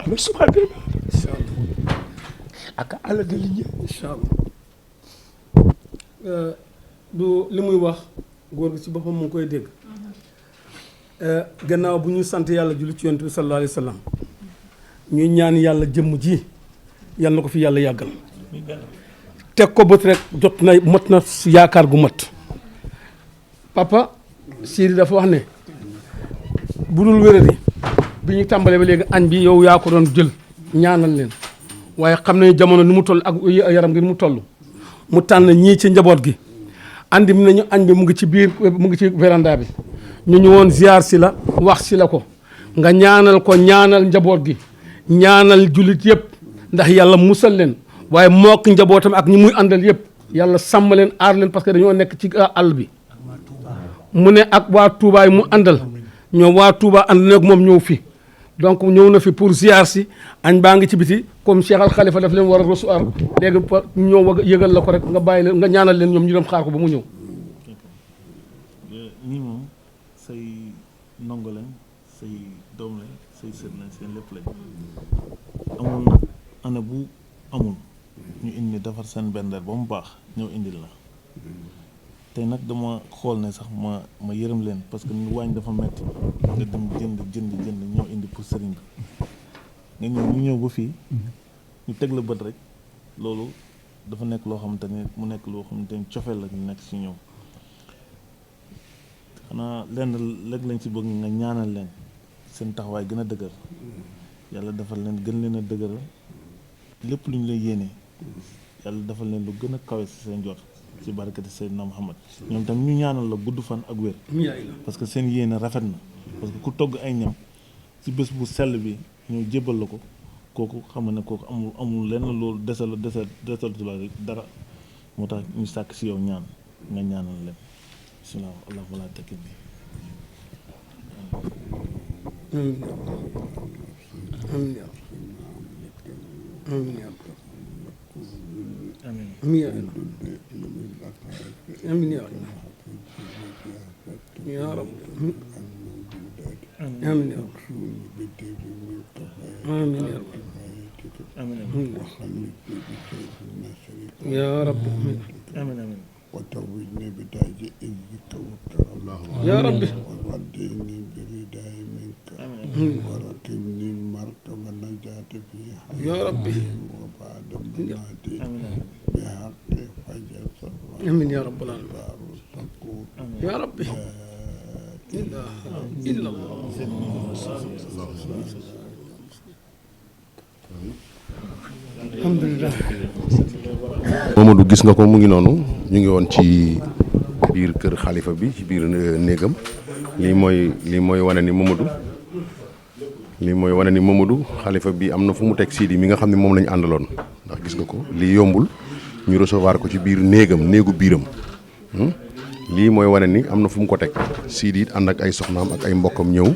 ama subaade ak ala de liggéey incha allah du li muy wax góor gi ci boppam mu ngi koy dégg gannaaw bu ñu sant yàlla julli ci yonent bi sallallahu alayhi wa sallam ñuy ñaan yàlla jëmm ji yàlla na ko fi yàlla yàggal teg ko bët rek jot na mot na yaakaar gu mat papa Sidi dafa wax ne bu dul wéradi bi ñu tàmbalee ba léegi añ bi yow yaa ko doon jël ñaanal leen waaye xam nañu jamono ni mu toll ak yaram gi ni mu toll mu tànn ñii ci njaboot gi andi nañu añ bi mu ngi ci biir mu ngi ci véranda bi ñu ñëwoon ziar si la wax si la ko nga ñaanal ko ñaanal njaboot gi ñaanal jullit yëpp ndax yàlla musal leen waaye mook njabootam ak ñi muy àndal yëpp yàlla sàmm leen aar leen parce que dañoo nekk ci àll bi mu ne ak waa Touba yi mu àndal ñoom waa Touba ànd nag moom ñëw fi donc ñëw na fi pour ziar si añ baa ngi ci biti comme Cheikh Al Khalifa daf leen war a recevoir léegi ñëw yëgal la ko rek nga bàyyi leen nga ñaanal leen ñoom ñu dem xaar ko ba mu ñëw. ñii moom say ndongo lañ say doom lañ say sët lañ seen lépp lañ amul ana bu amul ñu indi defar seen bendeer ba mu baax ñëw indil la tey nag dama xool ne sax ma yërëm leen parce que ñu wàññi dafa metti nga dem jënd ñëw indi pour sëriñ bi nga ñëw ñu ñëw ba fii ñu teg la bët rek loolu dafa nekk loo xamante ne mu nekk loo xamante ne cofeel la ñu nekk ci ñoom xanaa lenn léeg lañ ci bëgg nga ñaanal leen seen taxawaay gën a dëgër yàlla defal leen gën leen a dëgëral lépp lu ñu lay yéene yàlla defal leen lu gën a kawe ci seen jot ci barakati Seydina Muhammad ñoom tam ñu ñaanal la gudd fan ak wér parce que seen yéene rafet na parce que ku togg ay ñam ci bés bu sell bi ñëw jébbal la ko kooku xam ne kooku amul lenn loolu desal dara moo tax ñu sàkk ci yow ñaan nga ñaanal leen bismillah allahumma la takil bi amiin yaa rabbi yaa rabbi amiin yaa rabbi yaa rabbi amiin وتوجني بتاج إذك والكرم يا ربي وردني برداء منك ورتبني المركب النجاة في يا ربي وبعد مماتي بحق فجر صبر آمين يا رب العالمين يا ربي لا إله إلا الله الحمد لله Mamadou gis nga ko mu ngi noonu ñu ngi woon ci biir kër xalifa bi ci biir néegam lii mooy wane ni Mamadou xalifa bi am na fu mu teg Sidi mi nga xam ne moom lañu àndaloon ndax gis nga ko lii yombul ñu recevoir ko ci biir néegu biiram lii mooy wane ni am na fu mu ko teg Sidi it ànd ak ay soxnaam ak ay mbokkam ñëw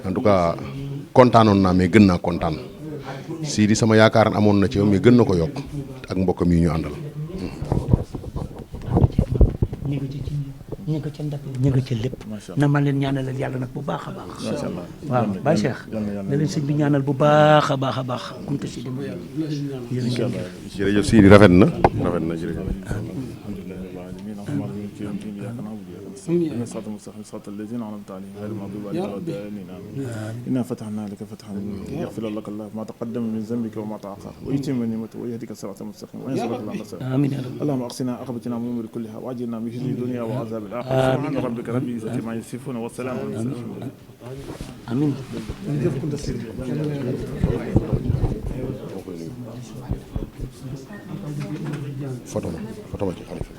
en tout cas kontaanoon naa mais gën naa kontaan Sidi sama yaakaaran amoon na ci yow mais gën na ko yokk ak mbokkam yi ñu àndal. ñu nga ca ndab ñu nga ca lépp na ma leen ñaanalal yàlla nag bu baax a baax waaw Baye Cheikh na leen sëñ bi ñaanal bu baax a baax kun ko si dem jërëjëf Sidi rafet na jërëjëf إن الصراط المستقيم صراط الذين أنعمت عليهم غير المغضوب عليهم ولا الضالين إنا فتحنا لك فتحا يغفر لك الله ما تقدم من ذنبك وما تأخر ويتم نعمته ويهديك الصراط المستقيم وينصرك الله نصرا آمين يا رب اللهم أقسنا عقبتنا من أمور كلها وأجرنا من خزي الدنيا وعذاب الآخرة سبحان ربك رب العزة عما يصفون والسلام على المرسلين آمين photo ma ci xalifa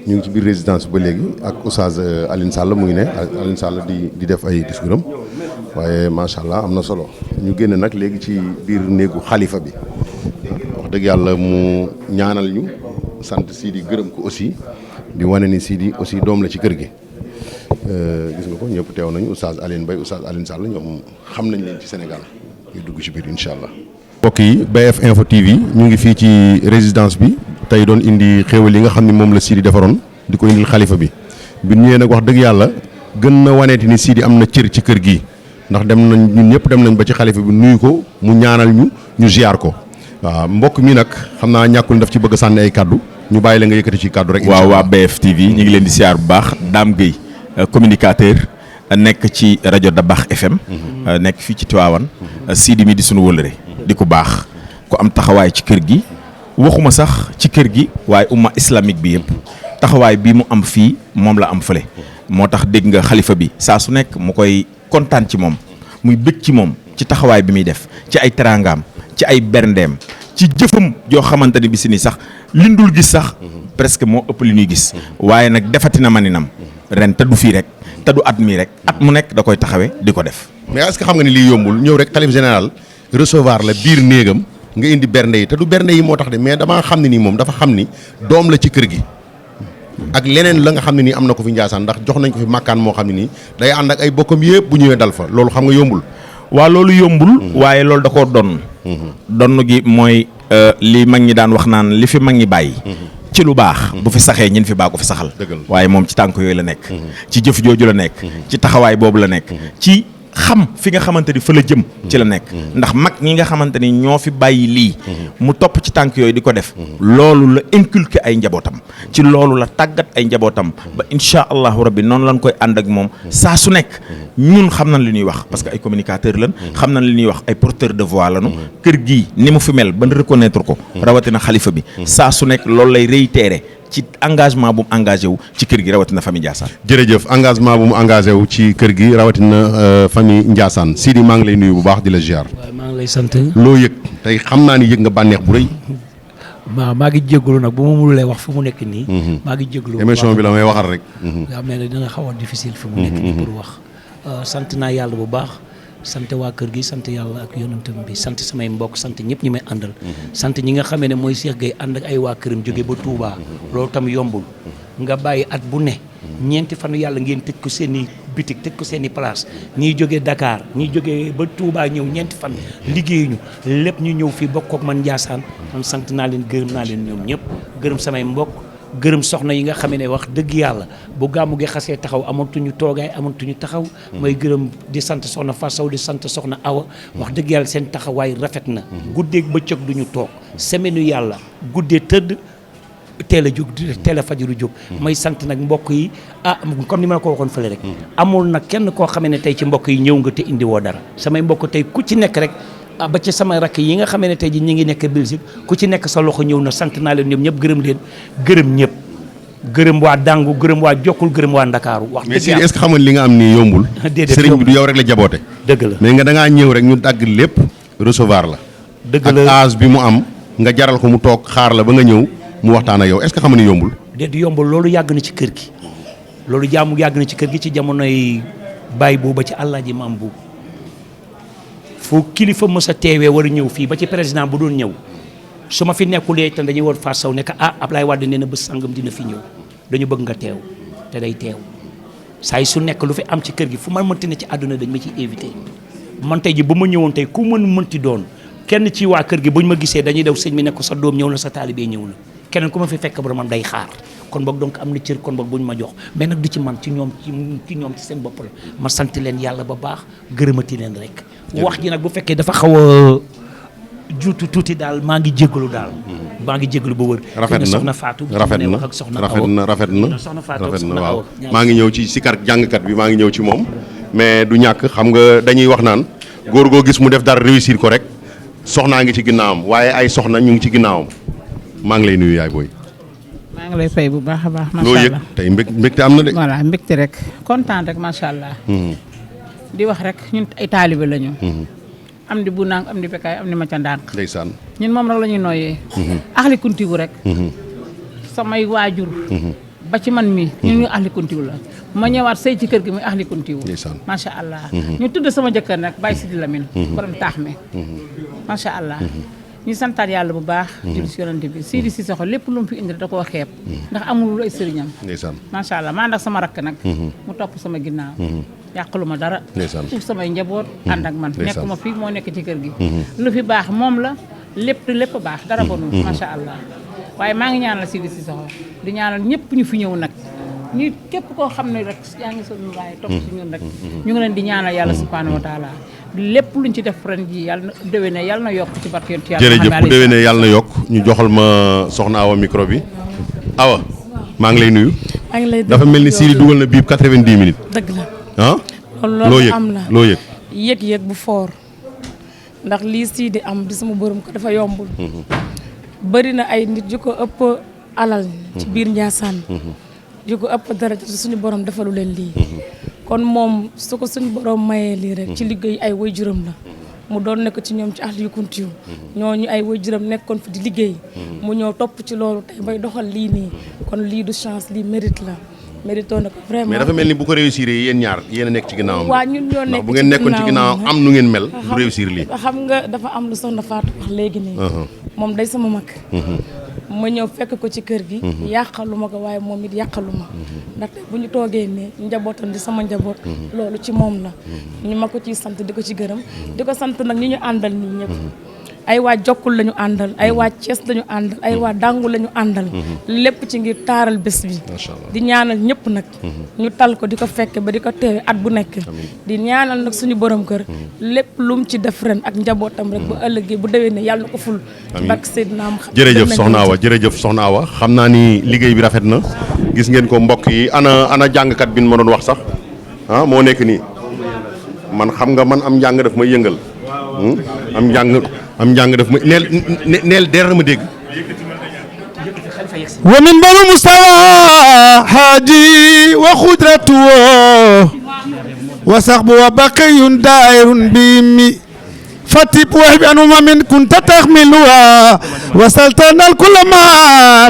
ñu ngi ci biir résidence ba léegi ak Oustaz Alioune Sall mu ngi ne Alioune Sall di def ay discours am waaye macha allah am na solo ñu génn nag léegi ci biir néegu xalifa bi wax dëgg yàlla mu ñaanal ñu sant Sidi gërëm ko aussi di wane ni Sidi aussi doom la ci kër gi gis nga ko ñëpp teew nañu oustaz Alioune Mbaye oustaz Alioune Sall ñoom xam nañ leen ci Sénégal ñu dugg ci biir incha allah. mbokk yi BF Info TV ñu ngi fii ci résidence bi tey doon indi xéewal yi nga xam ne moom la Sidi defaroon di ko indil xalifa bi ñëwee nag wax dëgg yàlla gën na waneeti ni Sidi am na cër ci kër gi ndax dem nañ ñun ñëpp dem nañ ba ci xalifa bi nuyu ko mu ñaanal ñu ziar ko waaw mbokk mi nag xam naa ñàkkul daf ci bëgg sànni ay kaddu ñu bàyyi la nga yëkkati ci kaddu rek. waaw waa BF TV ñu ngi leen di ziar bu baax Dame Gueye communicateur nekk ci rajo Dabakh FM. nekk fii ci Tivaouane. Sidi mi di sunu wëllëre di ko baax ku am taxawaay ci kër gi waxuma sax ci kër gi waaye umma islamique bi yëpp taxawaay bi mu am fii moom la am fële moo tax dégg nga xalifa bi saa su nekk mu koy kontaan ci moom muy bëgg ci moom ci taxawaay bi muy def ci ay teraangaam ci ay berndeem ci jëfam joo xamante ne bi si ni sax liñ dul gis sax presque moo ëpp li ñuy gis waaye nag defatina maninam ren te du fii rek te du at mii rek at mu nekk da koy taxawee di ko def. mais est-ce que xam nga ni lii yombul ñëw rek xalif général recevoir la biir néegam nga indi bernde yi te du bernde yi moo tax de mais damaa xam ne nii moom dafa xam ni doom la ci kër gi ak leneen la nga xam ne nii am na ko fi Ndiassane ndax jox nañ ko fi makkaan moo xam ne nii day ànd ak ay bokkam yëpp bu ñëwee dal fa loolu xam nga yombul. waaw loolu yombul. waaye loolu da koo donn donn gi mooy li mag ñi daan wax naan li fi mag ñi bàyyi. ci lu baax bu fi saxee ñin fi baa ko fi saxal. waaye moom ci tànk yooyu la nekk. ci jëf jooju la nekk. ci taxawaay boobu la nekk. ci xam fi nga xamante ni fa la jëm. ci la nekk ndax mag ñi nga xamante ni ñoo fi bàyyi lii. mu topp ci tànk yooyu di ko def. loolu la inculqué ay njabootam. ci loolu la tàggat ay njabootam. ba incha allahu rabbi noonu lañ koy ànd ak moom saa su nekk ñun xam nañ li ñuy wax parce que ay communicateur lañ. xam nañ li ñuy wax ay porteur de voix lañu. kër gii ni mu fi mel ban reconnaître ko. rawatina xalifa bi. saa su nekk loolu lay réitéré. ci engagement bu mu engagé wu ci kër gi rawatina famille Ndiassane. jërëjëf engagement bu mu engagé wu ci kër gi rawatina famille Ndiassane Sidi maa ngi lay nuyu bu baax di la ziar. waaw maa ngi lay sant. loo yëg tey xam naa ni yëg nga bànneex bu rëy. waaw maa ngi jégalu nag bu ma mënulee wax fu mu nekk nii. maa ngi jégalu émission bi la may waxal rek. yaa mel ne dina xaw a difficile fi mu nekk nii pour wax. sant naa yàlla bu baax. sant waa kër gi sant yàlla ak yonentam bi sant samay mbokk sant ñëpp ñi may àndal. sant ñi nga xamee ne mooy Cheikh Gueye ànd ak ay waa këram jóge ba Touba. loolu tam yombul. nga bàyyi at bu ne. ñeenti fan yàlla ngeen tëj ko seen i bitik tëj ko seen i place ñiy jógee Dakar ñiy jógee ba Touba ñëw ñeenti fan liggéeyuñu lépp ñu ñëw fii bokk ak man Ndiassane man sant naa leen gërëm naa leen ñoom ñëpp gërëm samay mbokk. gërëm soxna yi nga xam ne wax dëgg yàlla bu gàmmu gi xasee taxaw amatuñu toogaay amatuñu taxaw. mooy gërëm di sant soxna Fatou di sant soxna Awa. wax dëgg yàlla seen taxawaay rafet na. guddeeg bëccëg duñu toog semaine yu yàlla guddee tëdd teel a jóg teel a fajaru jóg. may sant nag mbokk yi comme ni ma la ko waxoon fële rek. amul nag kenn koo xam ne tey ci mbokk yi ñëw nga te indi woo dara samay mbokk tey ku ci nekk rek. ba ci sama rakk yi nga xamee ne tey ji ñi ngi nekk Belgique ku ci nekk sa loxo ñëw na sant naa leen ñoom ñëpp gërëm leen gërëm ñëpp gërëm waa Dangu gërëm waa Jokkul gërëm waa Ndakaaru wax mais Sidi est-ce que xam nga li nga am nii yombul. déedéet sëriñ bi du yow rek la jaboote. dëgg la mais nga da ngaa ñëw rek ñu dagg lépp recevoir la. dëgg ak la âge bi mu am nga jaral ko mu toog xaar la ba nga ñëw mu waxtaan ak yow est-ce que xam nga ni yombul. déedéet yombul loolu yàgg na ci kër gi loolu jaamu yàgg na ci kër gi ci jamonoy bàyyi boobu ba ci àllaaji maam boobu foo kilifa mës a teewee war a ñëw fii ba ci président bu doon ñëw su ma fi nekkulee te dañuy war faa saw ne Ablaye Wade nee na bés sangam dina fi ñëw dañu bëgg nga teew te day teew saa yi su nekk lu fi am ci kër gi fu ma mënti ne ci àdduna dañ ma ciy invité man tey ji ba ma ñëwoon tey ku mënti doon kenn ci waa kër gi buñ ma gisee dañuy daw sëñ mi ne ko sa doom ñëw na sa taalibee ñëw na keneen ku ma fi fekk boromam day xaar kon boog donc am na cër kon boog buñ ma jox mais nag du ci man ci ñoom ci seen bopp la ma sant leen yàlla ba baax gërëmati leen rek wax ji nag bu fekkee dafa xaw a juutu tuuti daal maa ngi jégalu daal maa ngi jégalu ba wër rafet na soxna Fatou rafet na ak soxna rafet na soxna Fatou rafet na soxna waaw Awa maa ngi ñëw ci sikar jàngkat bi maa ngi ñëw ci moom mais du ñàkk xam nga dañuy wax naan góor goo gis mu def dara réussir ko rek soxnaa ngi ci ginnaawam waaye ay soxna ñu ngi ci ginnaawam maa ngi lay nuyu yaay booy. maa ngi lay fay bu baax a baax. macha loo allah yëg tey mbégte am na de. voilà mbégte rek kontaan rek macha allah. di wax rek ñun ay taalibe lañu. am di bu nang am di bekkaay am di maca ndànk. ndeysaan. ñun moom rek la ñuy nooyee. axli kuntiwu rek. samay waajur. ba ci man mi ñun ñu axli kuntiwu la ma ñëwaat sëy ci kër gi muy axli kuntiwu. ndeysaan macha allah. ñu tudd sama jëkkër nag Baye Sidi Lamine. borom taax mi. macha allah. ñu santaat yàlla bu baax jul si yonante bi Sidi Cissokho lépp lu mu fi indi da koo xeeb ndax amul lu ay sëriñam ndeysaan macha allah maa ndax sama rakk nag mu topp sama ginnaaw yàqalu ma dara uuf samay njaboot ànd ak man nekkuma fii moo nekk ci kër gi lu fi baax moom la lépp baax dara bonul macha allah waaye maa ngi ñaanal Sidi Cissokho di ñaanal ñëpp ñu fi ñëw nag ñu képp koo xam ne rek yaa ngi sunu baay topp ci ñun rek ñu ngi leen di ñaanal yàlla subhanahu wa taala lépp luñ ci def ren ji yàlla na déwénee yàlla na yokk ci barke yàlla jërëjëf bu déwénee yàlla na yokk ñu joxal ma soxna Awa micro bi Awa maa ngi lay nuyu dafa mel ni Sidi dugal na biib 90 minutes dëgg la ah loo yëg am la loo yëg yëg-yëg bu foor ndax lii Sidi am di sama borom ko dafa yombul bëri na ay nit yu ko ëpp alal ci biir Ndiassane yu ko ëpp dara suñu borom defalu leen lii kon moom su ko suñu borom mayee lii rek ci liggéey ay waajuram la mu doon nekk ci ñoom ci Ahlu Kuntiyu ñooñu ay waajuram nekkoon fi di liggéey mu ñëw topp ci loolu tey bay doxal lii nii kon lii du chance lii mérite la mérito na ko vraiment mais dafa mel ni bu ko réussir yéen ñaar yéen a nekk ci ginnaawam waa ñun ñoo nekk bu ngeen nekkoon ci ginnaawam am nu ngeen mel du réussir lii xam nga dafa am lu soxna Fatou wax léegi nii moom day sama mag ma ñëw fekk ko ci kër gi yàqalu ma ko waaye moom it yàqalu ma ndaxte bu ñu toogee ne njabootam di sama njaboot loolu ci moom la ñu ma ko ciy sant di ko ci gërëm di ko sant nag ñi ñu àndal nii ñëpp ay waa Jokkul la ñu àndal ay waa Thiès la ñu àndal ay waa Dangu la ñu àndal lépp ci ngir taaral bés bi di ñaanal ñëpp nag ñu tal ko di ko fekke ba di ko teewe at bu nekk di ñaanal nag suñu borom kër lépp lu mu ci def ren ak njabootam rek ba ëllëgee bu déwee ne yàlla na ko ful ci barke Seydina Muhammad jërëjëf soxna Awa xam naa ni liggéey bi rafet na gis ngeen ko mbokk yi ana jàngkat bi ma doon wax sax moo nekk nii man xam nga man am njàng daf may yëngal am njàng daf ma neel der ma dégg wa min banu mustawa haaji wa xudratu wa saxbu wa baqiyun dairun bimi fatib wahbi an umamin kunta taxmiluha wasaltana kulla ma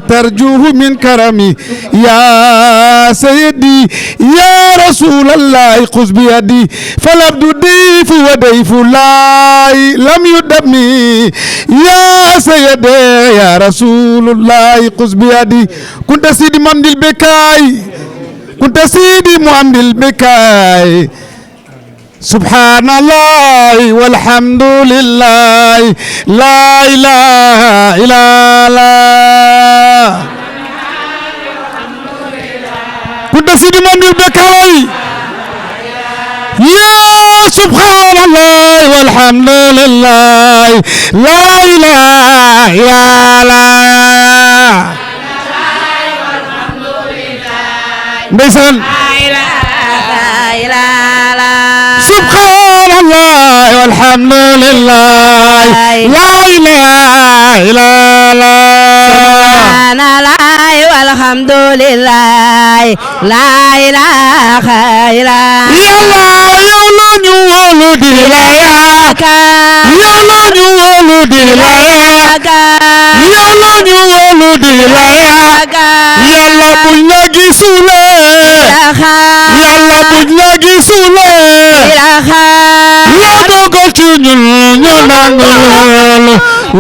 tarjuhu min karami ya sayyidi ya rasulallahi xuz bi yadi falabdu diifu wa dayfu laay lam yudami ya sayyidi ya rasulallahi xuz bi yadi kunta sidi muhamdil bekay kunta sidi muhamdil bekay subhanallah walhamdulillah la ilaha illallah kunta sidi mandil bekay ya subhanallah walhamdulillah la ilaha illallah ndeysaan subhanallah walhamdulillah la ilaha illallah subhanallah walhamdulillah la ilaha illallah yàlla yow la ñu wóolu di la yaakaar yow la ñu wóolu di la yaakaar yow la ñu wóolu di la yaakaar yàlla buñ la gisulee yàlla buñ la gisulee la dogal ci ñun ñu nangu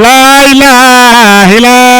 la ilaha illallah